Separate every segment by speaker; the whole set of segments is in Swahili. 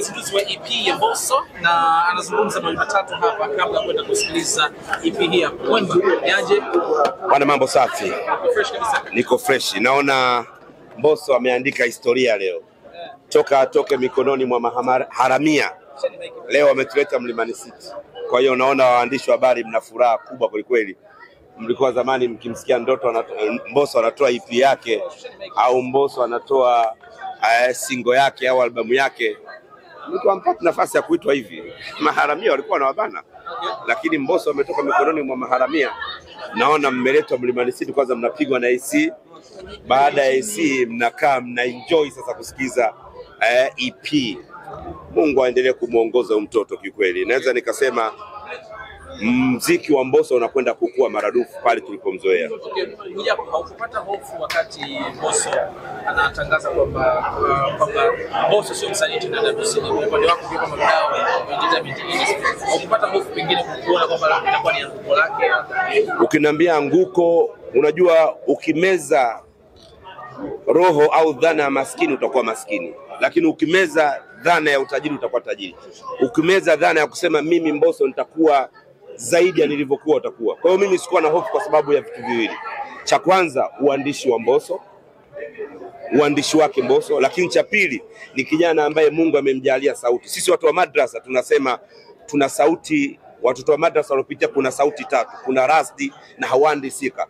Speaker 1: uzinduzi wa EP ya Mbosso na anazungumza mawili matatu hapa kabla ya kwenda kusikiliza EP hii hapa. Mwemba, niaje?
Speaker 2: Bwana, mambo safi.
Speaker 1: Fresh kabisa.
Speaker 2: Niko fresh. Naona Mbosso ameandika historia leo. Toka atoke mikononi mwa maharamia. Leo ametuleta Mlimani City. Kwa hiyo naona waandishi wa habari mna furaha kubwa kweli kweli. Mlikuwa zamani mkimsikia Ndoto Mbosso anatoa EP yake au Mbosso anatoa single yake au albamu yake, mlikuwa mpata nafasi ya kuitwa hivi. Maharamia walikuwa wanawabana. Lakini Mbosso ametoka mikononi mwa maharamia. Naona mmeletwa Mlimani City, kwanza mnapigwa na AC. Baada ya AC mnakaa mna enjoy sasa kusikiza EP. Mungu aendelee kumuongoza huyu mtoto kikweli. Naweza nikasema mziki wa Mbosso unakwenda kukua maradufu pale tulipomzoea.
Speaker 1: Okay, haukupata hofu wakati Mbosso anatangaza kwamba Mbosso sio msanii tena WCB? Kwa upande wako kama mdau wa entertainment industry, haukupata hofu pengine kuona kwamba itakuwa ni anguko lake?
Speaker 2: Ukiniambia anguko, unajua ukimeza roho au dhana ya maskini utakuwa maskini, lakini ukimeza dhana ya utajiri utakuwa tajiri. Ukimeza dhana ya kusema mimi Mbosso nitakuwa zaidi ya nilivyokuwa utakuwa. Kwa hiyo mimi sikuwa na hofu kwa sababu ya vitu viwili. Cha kwanza uandishi wa Mbosso, uandishi wake Mbosso, lakini cha pili ni kijana ambaye Mungu amemjalia sauti. Sisi watu wa madrasa tunasema tuna sauti, watoto wa madrasa walopitia kuna sauti tatu, kuna Rasdi na Hawandi Sika.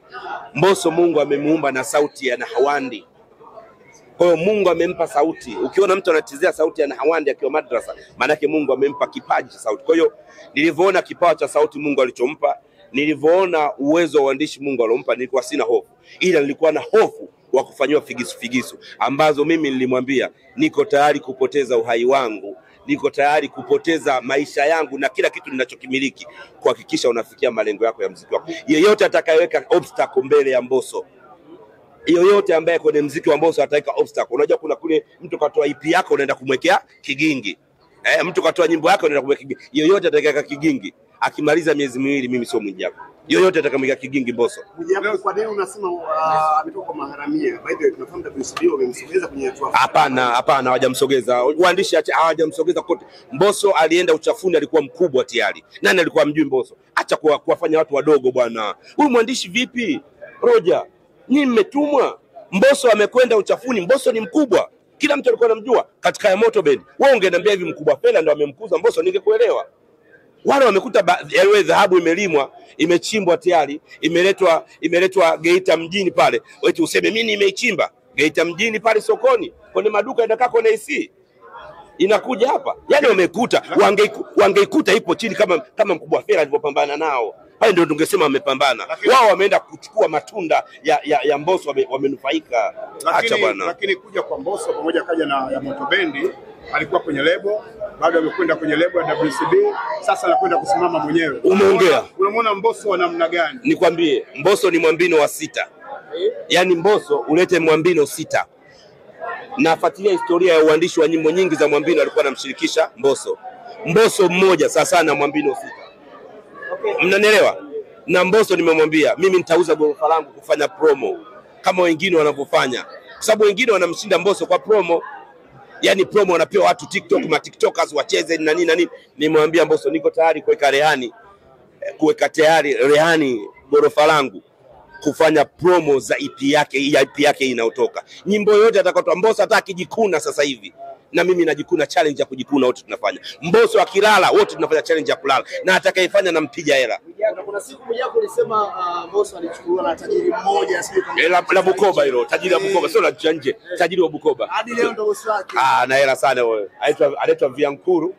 Speaker 2: Mbosso Mungu amemuumba na sauti ya Nahawandi. Kwa hiyo Mungu amempa sauti. Ukiona mtu anachezea sauti ya Nahawandi akiwa madrasa, maana yake Mungu amempa kipaji cha sauti. Kwa hiyo nilivyoona kipawa cha sauti Mungu alichompa, nilivyoona uwezo wa uandishi Mungu alompa, nilikuwa sina hofu. Ila nilikuwa na hofu wa kufanywa figisu figisu ambazo mimi nilimwambia niko tayari kupoteza uhai wangu, niko tayari kupoteza maisha yangu na kila kitu ninachokimiliki kuhakikisha unafikia malengo yako ya muziki wako. Yeyote atakayeweka obstacle mbele ya Mbosso, yoyote ambaye kwenye muziki wa Mbosso ataweka obstacle. Unajua kuna kule mtu katoa EP yako unaenda kumwekea kigingi. Mtu katoa nyimbo yako unaenda kumwekea kigingi. Yoyote atakayeweka kigingi akimaliza miezi miwili mimi sio Mwijaku. Yoyote atakayemwekea kigingi Mbosso.
Speaker 3: Mwijaku, kwa nini unasema ametoka kwa maharamia? By the way, tunafahamu WCB wamemsogeza kwenye hatua.
Speaker 2: Hapana, hapana, hawajamsogeza. Waandishi hawajamsogeza kote. Mbosso alienda uchafuni, alikuwa mkubwa tayari. Nani alikuwa mjui Mbosso? Acha kuwafanya watu wadogo bwana. Huyu mwandishi vipi? Roger, nyinyi mmetumwa. Mbosso amekwenda uchafuni, Mbosso ni mkubwa. Kila mtu alikuwa anamjua katika ya Moto Band. Wewe ungeniambia hivi Mkubwa Fela ndo amemkuza Mbosso ningekuelewa. Wale wamekuta dhahabu imelimwa, imechimbwa tayari, imeletwa Geita mjini pale. Wewe useme mimi nimeichimba Geita mjini pale sokoni, kwenye maduka inakaa kwenye AC. Inakuja hapa. Yaani wamekuta, wangeikuta ipo chini kama Mkubwa Fela alivyopambana nao. Pale ndio tungesema wamepambana. Wao wameenda kuchukua matunda ya Mbosso, wamenufaika. Acha bwana.
Speaker 3: Lakini kuja kwa Mbosso pamoja kaja na ya Moto Bendi, alikuwa kwenye lebo, bado amekwenda kwenye lebo ya WCB, sasa anakwenda kusimama mwenyewe.
Speaker 2: Umeongea.
Speaker 3: Unamwona Mbosso wa namna gani?
Speaker 2: Nikwambie, Mbosso ni mwambino wa 6. Yaani Mbosso ulete mwambino 6. Nafuatilia historia ya uandishi wa nyimbo nyingi za mwambino alikuwa anamshirikisha Mbosso. Mbosso mmoja sasa na mwambino 6. Okay. Mnanielewa? Na Mbosso nimemwambia mimi nitauza gorofa langu kufanya promo kama wengine wanavyofanya. Kwa sababu wengine wanamshinda Mbosso kwa promo. Yaani promo wanapewa watu TikTok, ma TikTokers wacheze na nini na nini. Nimemwambia Mbosso niko tayari kuweka rehani, kuweka tayari rehani gorofa langu kufanya promo za EP yake, ya EP yake inayotoka. Nyimbo yote atakayotoa Mbosso, hata akijikuna sasa hivi, na mimi najikuna challenge ya kujikuna, wote tunafanya. Mbosso akilala wote tunafanya challenge ya kulala, na atakayefanya nampiga hela.
Speaker 4: Kuna siku Mwijaku ulisema Mbosso alichukuliwa na tajiri mmoja, sio
Speaker 2: kama la Bukoba hilo, tajiri wa Bukoba, sio la nje, tajiri wa Bukoba.
Speaker 4: Hadi leo ndio bosi wake.
Speaker 2: Ah, na hela sana wewe. Anaitwa Viankuru.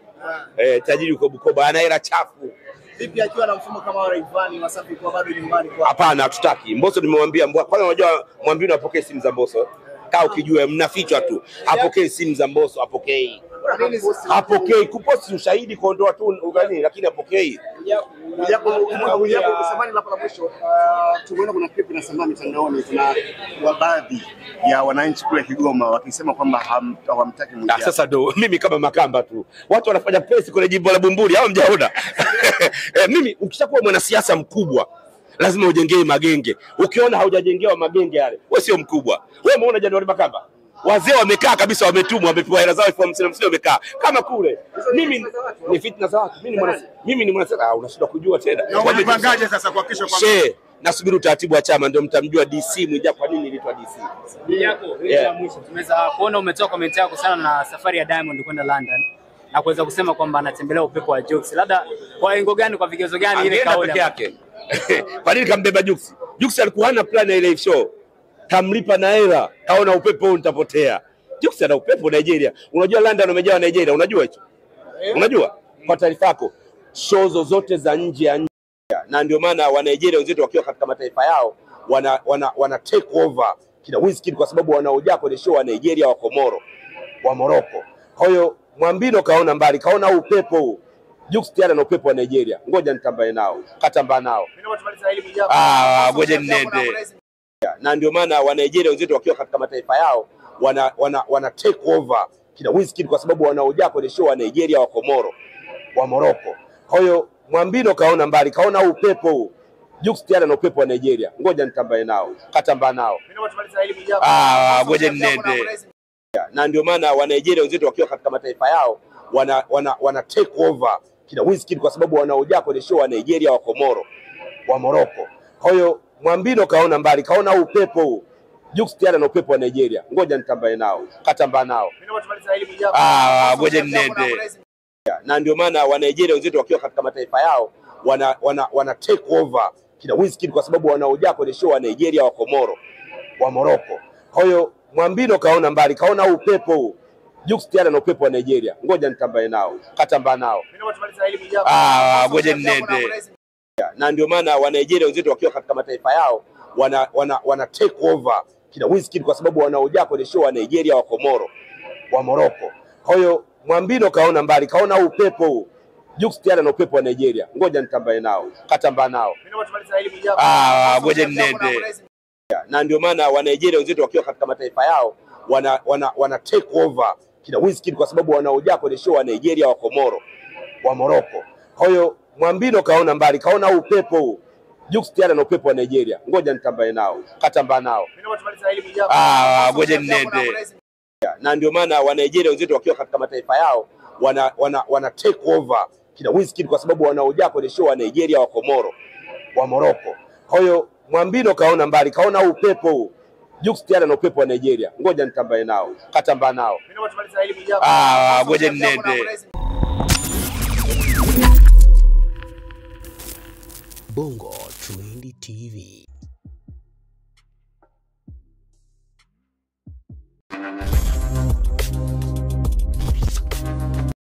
Speaker 2: Tajiri uko Bukoba, ana hela chafu.
Speaker 4: Vipi akiwa na mfumo kama wa Rayvanny Wasafi kwa bado nyumbani kwa?
Speaker 2: Hapana, hatutaki. Mbosso nimemwambia, kwanza unajua mwambie unapokea simu za Mbosso. Kaa ukijua mnafichwa tu. Apokee simu za Mbosso, apokei. Apokei, kuposti ushahidi kuondoa tu ugani, lakini apokei.
Speaker 3: Mwijaku, samani la mwisho, tumeona kuna clip inasambaa mitandaoni, kuna baadhi ya wananchi kule Kigoma wakisema kwamba hawamtaki Mwijaku.
Speaker 2: Sasa ndo mimi kama Makamba tu. Watu wanafanya press kule jimbo la Bumbuli, hao mjaona. Mimi ukishakuwa mwanasiasa mkubwa lazima ujengee magenge. Ukiona haujajengewa magenge yale, wewe sio mkubwa. Wewe umeona January Makamba? Wazee wamekaa kabisa, wametumwa, wamepewa hela zao 50,000 wamekaa kama kule. Mimi ni fitna za watu. Mimi ni mwanasiasa. Unashindwa kujua tena.
Speaker 3: Na unajipangaje sasa kuhakikisha kwamba
Speaker 2: nasubiri utaratibu wa chama ndio mtamjua DC Mwijaku kwa nini niliitwa DC.
Speaker 5: Mwijaku, ya mwisho tumeweza kuona umetoa comment yako sana na safari ya Diamond kwenda London na kuweza kusema kwamba anatembelea upepo wa Jux. Labda kwa lengo gani, kwa vigezo gani ile kauli
Speaker 2: peke yake? Kwa nini kambeba Jux? Jux alikuwa hana plan ya ile show. Kamlipa na hela, kaona upepo huu nitapotea. Jux ana upepo Nigeria. Unajua London umejaa Nigeria, unajua hicho? Unajua? Kwa taarifa yako, show zozote za nje ya na ndio maana wa Nigeria wenzetu wakiwa katika mataifa yao wana take over kina Wizkid kwa sababu wanaojaa kwenye show wa Nigeria, wa Komoro, wa Morocco. Kwa hiyo Mwambino kaona mbali, kaona upepo huu. Jux tayari na upepo wa Nigeria. Ngoja nitambae nao. Katambaa nao. Ngoja ninende. Na ndio maana wa Nigeria wenzetu wakiwa katika mataifa yao wana take over kina Wizkid kwa sababu wanaojaa kwenye show wa Nigeria, wa Komoro, wa Morocco. Kwa hiyo Mwambino kaona mbali, kaona upepo huu. Jux tayari na upepo wa Nigeria. Ngoja nitambae nao. Katambaa nao. Ngoja ninende. Na ndio maana wa Nigeria wenzetu wakiwa katika mataifa yao wana take over kina Wizkid kwa sababu wanaojaa kwenye show wa Nigeria, wa Komoro, wa Morocco. Kwa hiyo Mwambino kaona mbali, kaona upepo huu. Jux tayari na upepo wa Nigeria. Ngoja nitambae nao. Katambaa nao. Ngoja ninende. Na ndio maana wa Nigeria wenzetu wakiwa katika mataifa yao wana take over kina Wizkid kwa sababu wanaojaa kwenye show wa Nigeria, wa Komoro, wa Morocco. Kwa hiyo Mwambino kaona mbali, kaona upepo huu. Jux tayari na upepo wa Nigeria. Ngoja nitambae nao. Katambaa nao. Ngoja ninende. Na ndio maana wa Nigeria wenzetu wakiwa katika mataifa yao wana take over kina Wizkid kwa sababu wanaojaa kwenye show wa Nigeria, wa Komoro, wa Morocco. Kwa hiyo Mwambino kaona mbali, kaona upepo huu. Jux tayari na upepo wa Nigeria. Ngoja nitambae nao. Katambaa nao. Ngoja ninende. Na ndio maana wa Nigeria wenzetu wakiwa katika mataifa yao wana take over kina Wizkid kwa sababu wanaojaa kwenye show wa Nigeria, wa Komoro, wa Morocco. Kwa hiyo Mwambino kaona mbali, kaona upepo huu. Jux tayari na upepo wa Nigeria. Ngoja nitambae nao. Katambaa nao. Ngoja ninende. Na ndio maana wa Nigeria wenzetu wakiwa katika mataifa yao wana take over kina Wizkid kwa sababu wanaojaa kwenye show wa Nigeria, wa Komoro, wa Morocco. Kwa hiyo Mwambino kaona mbali, kaona upepo huu. Jux tayari na upepo wa Nigeria. Ngoja nitambae nao. Katambaa nao. Ngoja ninende.
Speaker 6: Bongo Trendy TV.